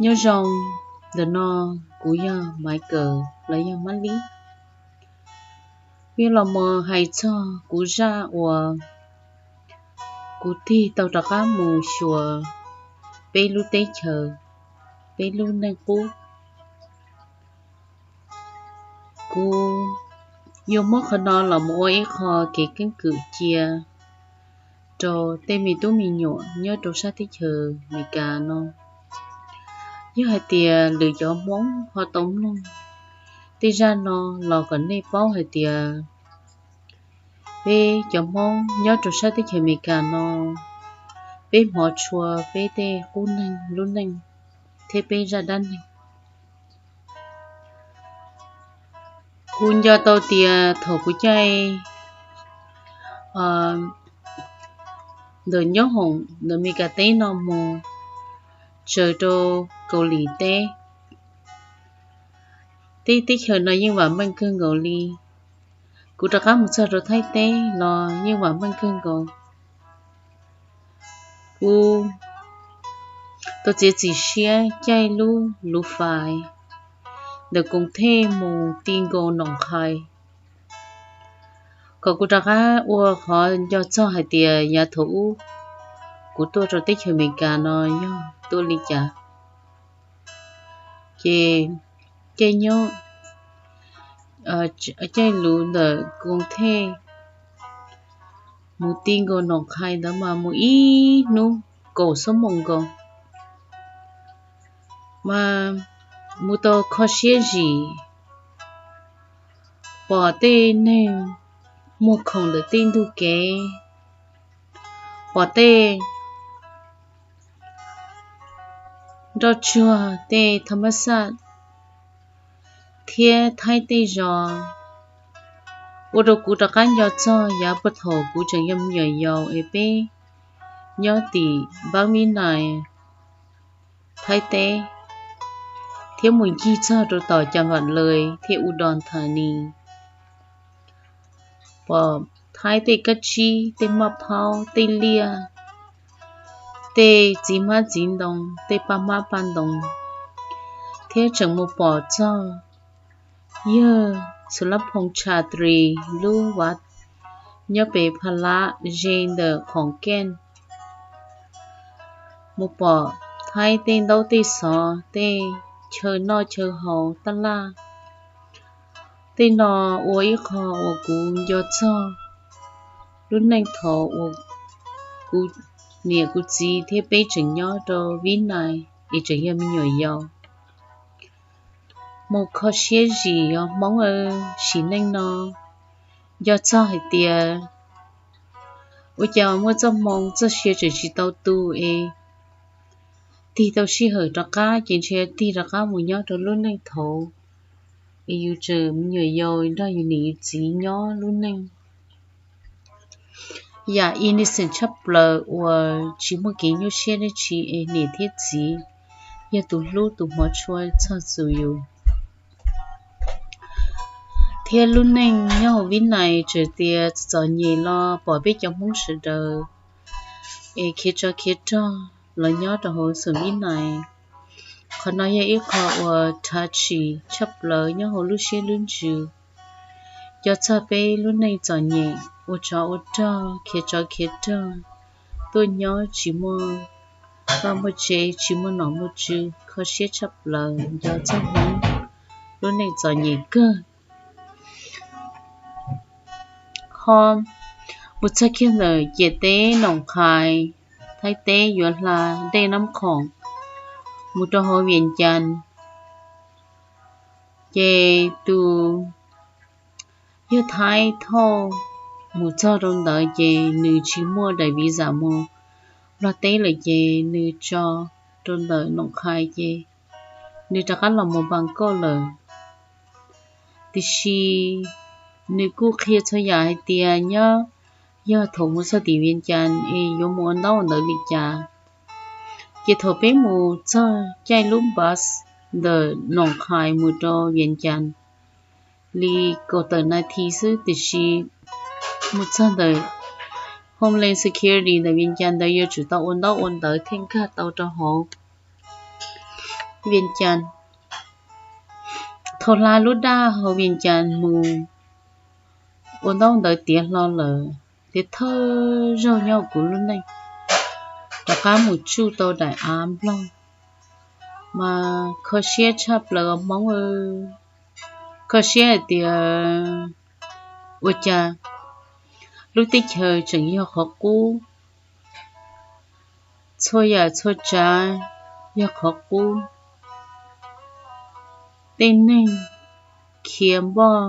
Nyob zoo, ntawm no kuv yog Maiv Kawm los yog Mab Lib. Kuv yuav los mus hais txog kuv zaj uas kuv tig tau rov qab mus xyuas peb lub teb chaws, peb lub neej qub. Kuv yuav muab qhov no los mus ua ib qho kev keeb kwm cia rau tej me tub me nyuam nyob rau sab teb chaws Amelikas no. Yog hais tias lwm cov Hmoob ho tau mloog tej zaj no los kom nej paub hais tias peb cov Hmoob nyob rau sab teb chaws Amelikas no, peb hmov tshua peb tej qub neeg lub neej thiab peb zaj dab neeg. Kuv nco tau tias thaum kuv caij ntawm nyob hoom ntawm Amelikas teb no mus tsaws rau Kaus Lim teb, tej teb chaws no yeej vam meej kawg nkaus li. Kuv rov qab mus txog rau Thaib teb los yeej vam meej kawg nkaus. Kuv tau txiav txim siab caij lub luv fais ntawm Koos Thej mus ti nkaus Noom Qhais, kom kuv rov qab ua qhov nco txog hais tias yav thaum ub kuv tuaj rau teb chaws Amelikas no yog tuaj li cas. Ces caij nyob, caij luv ntawm Koos Thej mus ti nkaus Noom Qhais ntawd mas mus ib hnub kaum xuab moos nkaus, mas mus tau kho siab zim, pom tej neeg muag khoom ntawm tej ntug kev, pom tej nroj tsuag, tej tha mab xaj thiab Thaib tej zos, ua rau kuv rov qab nco txog yav puag thaum kuv tseem yog me nyuam yaus es peb nyob tim npab Vib Nais, Thaib teb, thiab mus ncig txog rau tom Cam Vam Lawm thiab U Dos Tha Nis, pom Thaib tej kab tsib, tej maj phaub, tej liaj, tej txiv hmab txiv ntoo, tej paj hmab paj ntoo, thiab tseem mus pom txog yawg Xus Lab Phoo Tshas Tris lub vaj nyob pem Pha Lab ze ntawm Khoom Keej, mus pom Thaib tej ntaub tej xov, tej chaw noj chaw haus taj laj. Tej no ua ib qho uas kuv nco txog lub neej thaum uas kuv niam kuv txiv thiab peb tseem nyob rau Vib Nais es tseem yog me nyuam yaus. Mus kho siab zim os Hmoob, sim neej no nco txog hais tias ua cas muaj txoj hmoo txoj sia tseem tsis tau tu es tig tau sij hawm rov qab ces ntshe tig rov qab mus nyob rau lub neej thaud es yus tseem me nyuam yaus nrog yus niam yus txiv nyob lub neej. Yam innocent tshaj plaws uas tsis muaj kev nyuaj siab dab tsi es niam thiab txiv yog tus hlub tus hmov tshua txog txus yus. Thiab lub neej nyob hauv Vib Nais txawm tias txom nyem los pom peb cov Hmoob sawv daws es khiav tsov khiav rog los nyob rau hauv xeev Vib Nais. Qhov no yog ib qho uas touchy tshaj plaws nyob hauv lub siab lub ntsws. Nco txog peb lub neej txom nyem ua tsov ua rog, khiav tsov khiav rog, tuaj nyob tsis muaj vaj muaj tsev, tsis muaj nom muaj tswv, kho siab tshaj plaws nco txog Hmoob lub neej txom nyem kawg. Ho mus txog kiag ntawm ciam teb Noom Qhais, Thaib teb yuav hla dej Nab Khoom mus rau hauv Vias Cas, ces tus yawg Thaib thauj mus txog rau ntawd ces nws tsis muaj daim visa mus Nplog teb lawm ces nws tso rau ntawm Noom Qhais ces nws rov qab los mus Npas Kauj lawm. Tiam sis nws kuj qhia txhua yam hais tias nyob yog thaum mus txog tim Vias Cas es yuav mus ua ntaub ua ntawv li cas. Ces thaum peb mus txog caij lub bus ntawm Noom Qhais mus rau Vias Cas li kaum tawm nas this xwb, tiam sis mus txog ntawm Homeland Security ntawm Vias Cas ntawd yuav tsum tau ua ntaub ua ntawv thiaj nkag tau rau hauv. Vias Cas. Thaum hla lub daj hauv Vias Cas mus ua ntaub ntawv tiav hlo lawm, tiav thawj zaug nyob kuv lub neej, rov qab mus tsuj tau daim av Nplog, mas kho siab tshaj plaws os Hmoob. Kho siab hais tias ua cas lub teb chaws tseem yog qhov qub, txhua yam txhua tsav yog qhov qub, tej neeg khiav npoj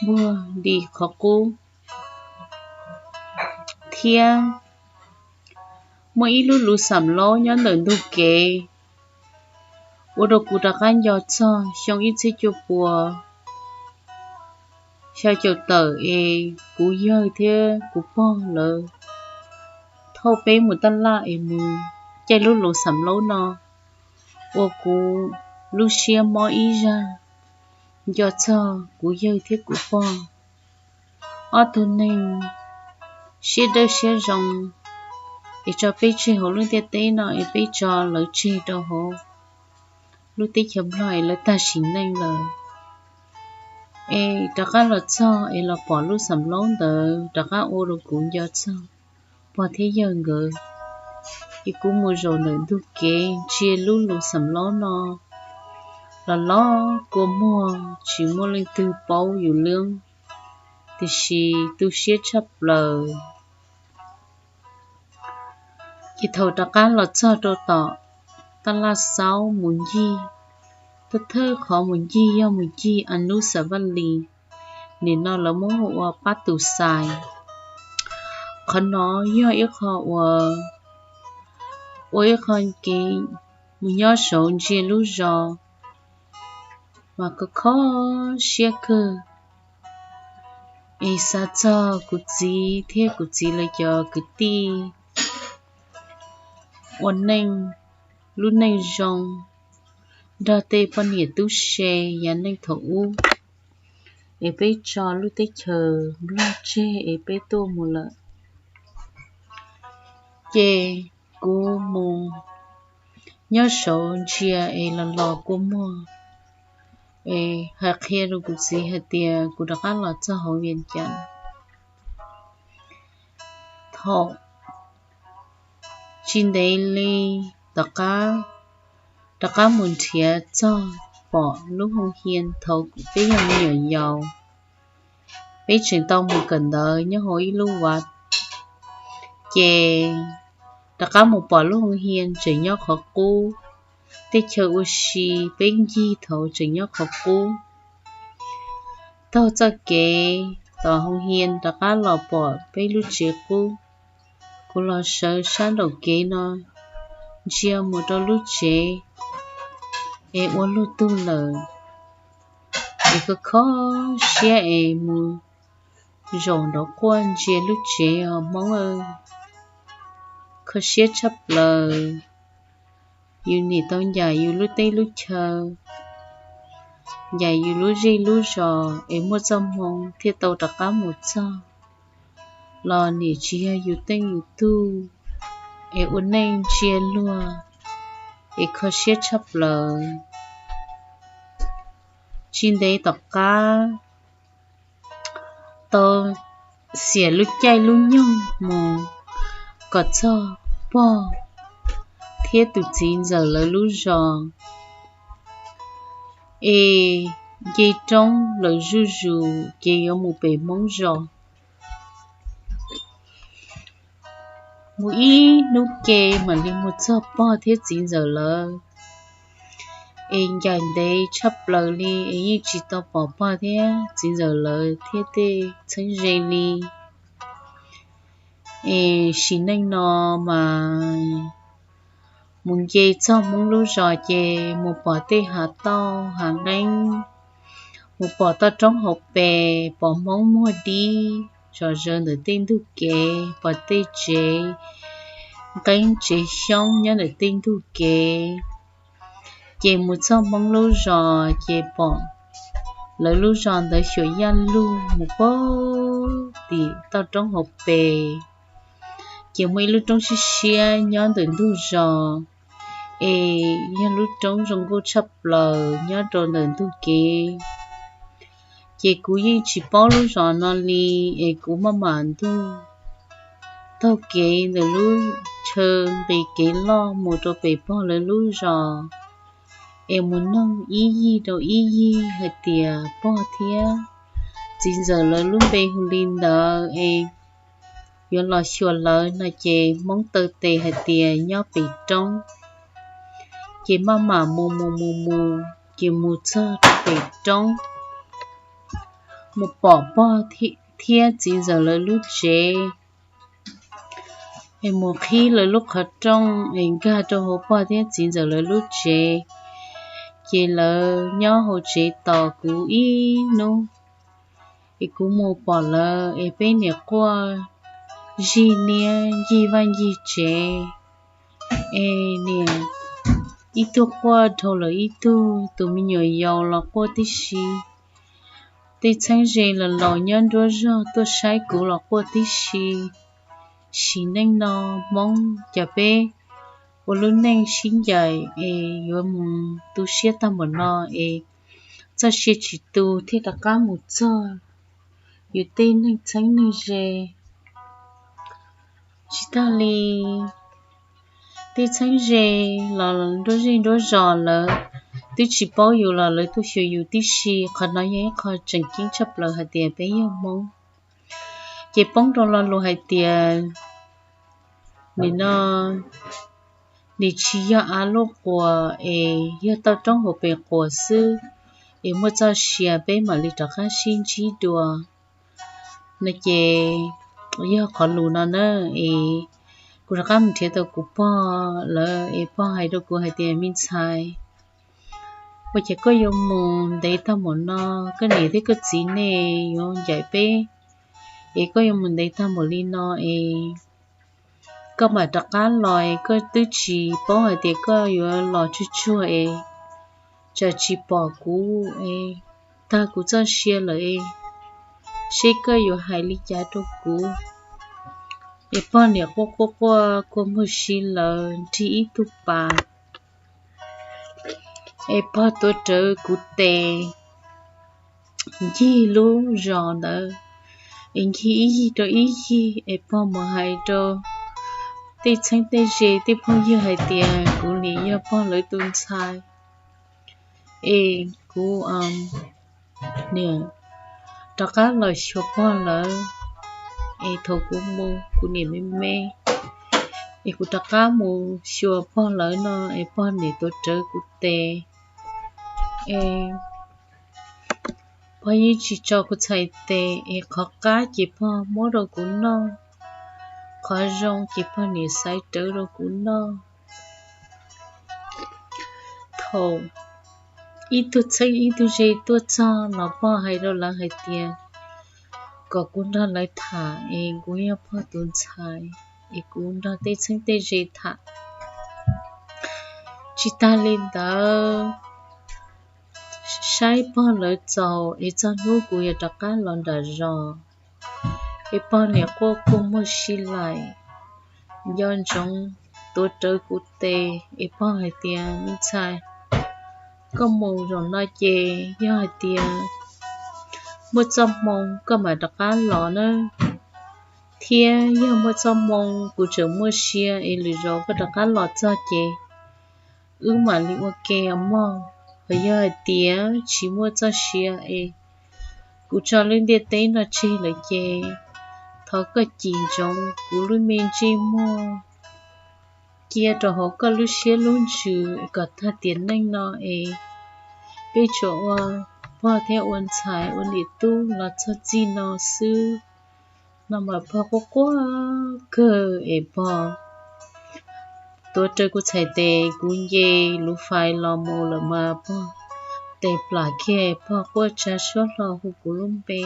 npuag li qhov qub, thiab muaj ib lub lus xam laub nyob ntawm ntug kev ua rau kuv rov qab nco txog xyoo ib txhiab cuaj pua xya caum tawm es kuv yawg thiab kuv pog lawv thauj peb mus taj laj es mus caij lub lus xam laub no, ua kuv lub siab mob ib zag nco txog kuv yawg thiab kuv pog, ob tug neeg siab dawb siab zoo, es tso peb tseg hauv lub ntiaj teb no es peb tso lawv tseg rau hauv lub teb chaws Nplog es lawv tag sim neej lawm. Es rov qab los txog es los pom lub xam laub ntawd rov qab ua rau kuv nco txog pog thiab yawg nkawd. Es kuv mus zaum ntawm ntug kev ntsia lub lus xam laub no los los kua muag tsis muaj leej twg paub yus lub, tiam sis tu siab tshaj plaws. Ces thaum rov qab los txog rau tom taj laj xaub mus ncig, thawj thawj qhov mus ncig yog mus ncig Anub Xav Vaj Lis, nim no lawv muab hu ua Pab Tus Xais. Qhov no yog ib qho uas ua ib qho kev mus nyob saud ntsia lub zos mas kho kho siab kawg. Es xav txog kuv txiv thiab kuv txiv lawv cov kwv tij ua neej, lub neej zoo nrog tej poj niam tub se yav neej thaum ub, es peb tso lub teb chaws Nplog tseg es peb tuaj mus lawm. Ces kuv mus nyob saud ntsia es los los kua muag, es hais qhia rau kuv txiv hais tias kuv rov qab los txog hauv Vias Cas. Thaum tsis ntev li tom qab, rov qab mus nrhiav txog pom lub hoo hia thaum peb yog me nyuam yaus, peb tseem tau mus kawm ntawv nyob hauv ib lub vaj. Ces rov qab mus pom lub hoo hia tseem nyob qhov qub, tej chaw ua si peb ncig thaum tseem nyob qhov qub. Taug txoj kev tom hoo hia rov qab los pom peb lub tsev qub. Kuv los sawv sab nraum kev no ntsia mus rau lub tsev es ua luag tug lawm, es kho kho siab es mus zaum nrov quaj ntsia lub tsev os Hmoob aw. Kho siab tshaj plaws. Yus nim tau ncaim yus lub teb lub chaw, ncaim yus lub zej lub zos es muaj txoj hmoo thiaj tau rov qab mus txog, los nim tsis yog yus teej yus tug, es ua neej ntsia luag, es kho siab tshaj plaws. Tsis ntev tom qab tau xiam lub caij lub nyoog mus kom txog pog thiab tus txiv ntxawm lawv lub zos, es nce roob lawv zuj zus ces yuav mus pem Hmoob zos. Mus ib hnub ke mam li mus txog pog thiab txiv ntxawm lawv, es ncaim ntev tshaj plaws li es yeej tsis tau pom pog thiab txiv ntxawm lawv thiab tej txheeb ze li. Es sim neej no mas mus nce txog Hmoob lub zos ces mus pom tej hav tauj hav nqeeb, mus pom toj roob hauv pes, pom Hmoob muag dib zom zaws ntawm tej ntug kev, pom tej tsev nqeeb tsev xyoob nyob ntawm tej ntug kev. Ces mus txog Hmoob lub zos ces pom lawv lub zos ntawd xyuam yaj lug mus puag tim toj roob hauv pes, ces muaj ib lub roob siab siab nyob ntawm ntug zos. es yog lub roob zoo nkauj tshaj plaws nyob rau ntawm ntug kev. Ces kuv yeej tsis paub lub zos no li, es kuv maj mam ntuj taug kev ntawm lub chaw nqis kev loj mus rau pem pog lawv lub zos, es mus noog ib yig rau ib yig hais tias pog thiab txiv ntxawm lawv lub npe hu li ntawd es yuav los xyuas lawv no ces Hmoob taw tes hais tias nyob pem roob. Ces maj mam mus mus mus mus, ces mus txog rau pem roob, mus pom pog thiab txiv ntxawm lawv lub tsev, es mus qhib lawv lub qhov rooj es nkag rau hauv pog thiab txiv ntxawm lawv lub tsev. Ces lawv nyob hauv tsev tos kuv ib hnub, es kuv mus pom lawv es peb niam quaj zig niab ncig vaj ncig tsev, es niam ib tug quaj dhau lawm ib tug, tus me nyuam yaus los quaj tib si. Tej txheeb ze los laus nyob nruab zog tuaj saib kuv los quaj tib si. Sim neej no Hmoob cas peb ua lub neej sib ncaim es yuav mus tu siab tag npaum no es txoj sia tsis tu thiaj rov qab mus txog yus tej neeg txheeb neeg ze. Tsis tag li, tej txheeb ze los nruab zej nruab zos lawv twb tsis paub yus los lawv tuaj xyuas yus tib si. Qhov no yog ib qho tseem ceeb tshaj plaws hais tias peb yog Hmoob. Ces poob rau lo lus hais tias nim no nim tsis yog av luaj quas es yog toj roob hauv pes quas xwb, es muaj txoj sia peb mam li rov qab sib ntsib dua no ces yog qhov lus no na. Es kuv rov qab mus nrhiav tau kuv pog lawm es pog hais rau kuv hais tias, me ntxhais, ua cas koj yuav mus ntev tag npaum no, koj niam thiab koj txiv nej yuav ncaim peb, es koj yuav mus ntev tag npaum li no es koj mam rov qab los es koj twb tsis paub hais tias koj yuav los tsuag tsuag es tsam tsis pom kuv es tag kuv txoj sia lawm es seb koj yuav hais li cas rau kuv. Es pog niam quaj quaj quaj kua muag si lawm nrig ib tug pas, es pog tuav rawv kuv tes ncig lub zos ntawd, es ncig ib yig rau ib yig, es pog mus hais rau tej txheeb tej ze tej phooj ywg hais tias kuv nim yog pog lawv tus ntxhais, es kuv niam rov qab los xyuas pog lawv, es thaum kuv mus kuv niam me me, es kuv rov qab mus xyuas pog lawv no es pog niam tuav rawv kuv tes, es pog yeej tsis tso kuv txhais tes, es qhov qab ces pog muab rau kuv noj, qhov zoo ces pog niam xaiv rawv rau kuv noj. Thaum ib tug txheeb ib tug ze tuaj txog los pog hais rau lawv hais tias kom kuv nrog lawv tham es kuv yog pog tus ntxhais, es kuv nrog tej txheeb tej ze tham. Tsis tag li ntawd, saib pog lawv txaus es txog hnub kuv yuav rov qab los nram zos, es pog niam quaj kua muag si laim, nco ntsoov tuav rawv kuv tes, es pog hais tias, me ntxhais, koj mus zaum no ces yog hais tias muaj txoj hmoo koj mam rov qab los na, thiab yog muaj txoj hmoo kuv tseem muaj sia es lwm zaus koj rov qab los txog ces wb mam li ua ke os mog. Hos yog hais tias tsis muaj txoj sia es kuv tso lub ntiaj teb no tseg lawm ces thov koj cim ntsoov kuv lub me ntsej muag cia rau hauv koj lub siab lub ntsws kom tag tiam neej no es peb tsuas ua pog thiab ua ntxhais ua niam tub los txog txij no xwb no. Mas pog quaj quaj kawg es pog tuav rawv kuv txhais tes, kuv nce lub fais los mus lawm mas pog tes plam kiag, pog quaj tsa suab hlo hu kuv lub npe.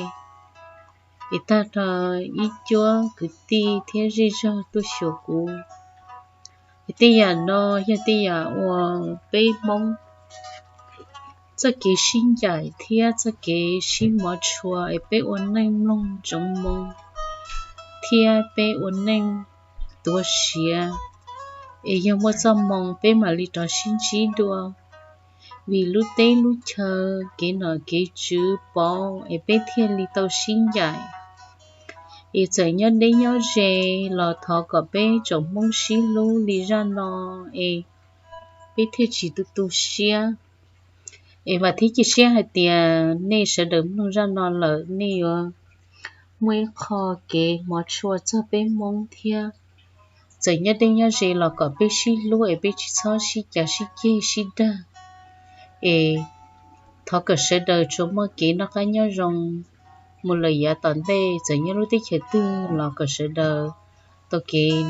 Es tag nrho ib cuab kwv tij thiab zej zog tuaj xyuas kuv. Es tej yam no yog tej yam uas peb Hmoob txoj kev sib ncaim thiab txoj kev sib mov tshua es peb ua neej mloog ntsoov moo thiab peb ua neej tuav siav Es yog muaj txoj hmoo peb mam li rov sib ntsib dua, vim lub teb lub chaw, kev nom kev tswv pauv es peb thiaj li tau sib ncaim. Es txawm nyob deb nyob ze los thov kom peb tsoom Hmoob sib hlub li zaj no es peb thiaj tsis tu tu siab. Es vam thiab cia siab hais tias nej sawv daws mloog zaj no lawm nej yuav muaj ib qho kev hmov tshua txog peb Hmoob thiab. Txawm nyob deb nyob ze los kom peb sib hlub es peb tsis txhob sib cav sib ceg sib dag. Es thov kom sawv daws tsuas muaj kev noj qab nyob zoo mus lawm yav tom ntej, txawm nyob lub teb chaws twg los kom sawv daws tau kev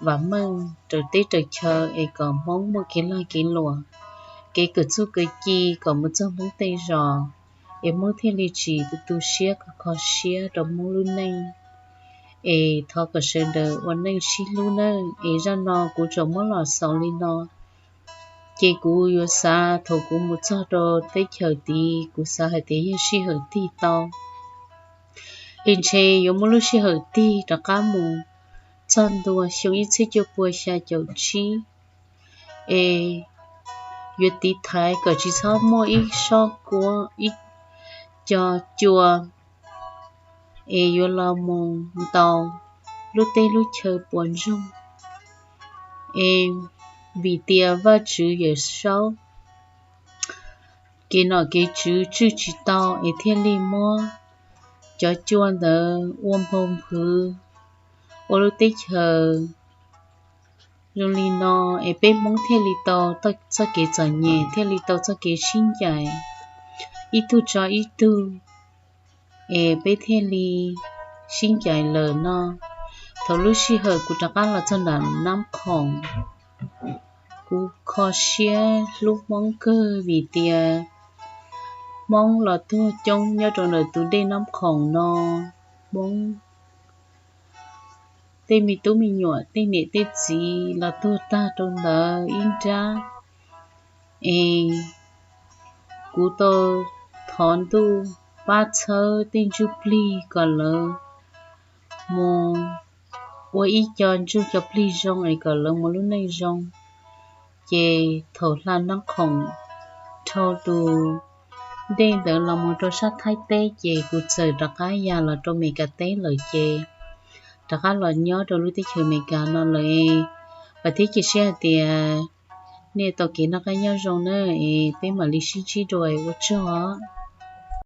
vam meej raws teb raws chaw es kom Hmoob muaj kev lag kev luam, kev kawm txuj kawm ci kom mus txog Hmoob tej zos, es Hmoob thiaj li tsis tu tu siab kho kho siab rau Hmoob lub neej. Es thov kom sawv daws ua neej sib hlub nawb. Es zaj no kuv tsuas muab los xaus li no, ces kuv yuav xav thaum kuv mus txog rau teb chaws tid kuv xav hais tias yog sij hawm tig tau, es ntshe yuav muaj lub sij hawm tig rov qab mus txog ntua xyoo ib txhiab cuaj pua xya caum tsib, es yuav tiv thaiv kom tsis txhob muaj ib sob kuab ib co cua es yuav los mus ntaus lub teb lub chaw puas ntsoog. Es vim tias Vajtswv Yawmsaub kev nom kev tswv tswj tsis tau es thiaj li muab cov cua ntawd ua npau nphwv ua lub teb chaws zoo li no, es peb Hmoob thiaj li tau txoj kev txom nyem, thiaj li tau txoj kev sib ncaim ib tug tso ib tug, es peb thiaj li sib ncaim lawm no. Thaum lub sij hawm kuv rov qab los txog nram Nab Khoom, kuv kho siab hlub Hmoob kawg vim tias Hmoob los tuag coob nyob rau ntawm tus dej Nab Khoom no. Hmoob tej me tub me nyuam tej niam tej txiv los tuag tag rau ntawd ib nrab. Es kuv tau thov Ntuj pab txhawb tej ntsuj plig kom lawv mus ua ib co ntsuj cov plig zoo es kom lawv mus lub neej zoo. Ces thaum hla Nab Khoom dhau tus dej ntawd los mus rau sab Thaib teb ces kuv txawm rov qab ya los rau Amelikas teb lawm ces rov qab los nyob rau lub teb chaws Amelikas no lawm. Vam thiab cia siab hais tias nej tau kev noj qab nyob zoo na, es peb mam li sib ntsib dua, ua tsaug os.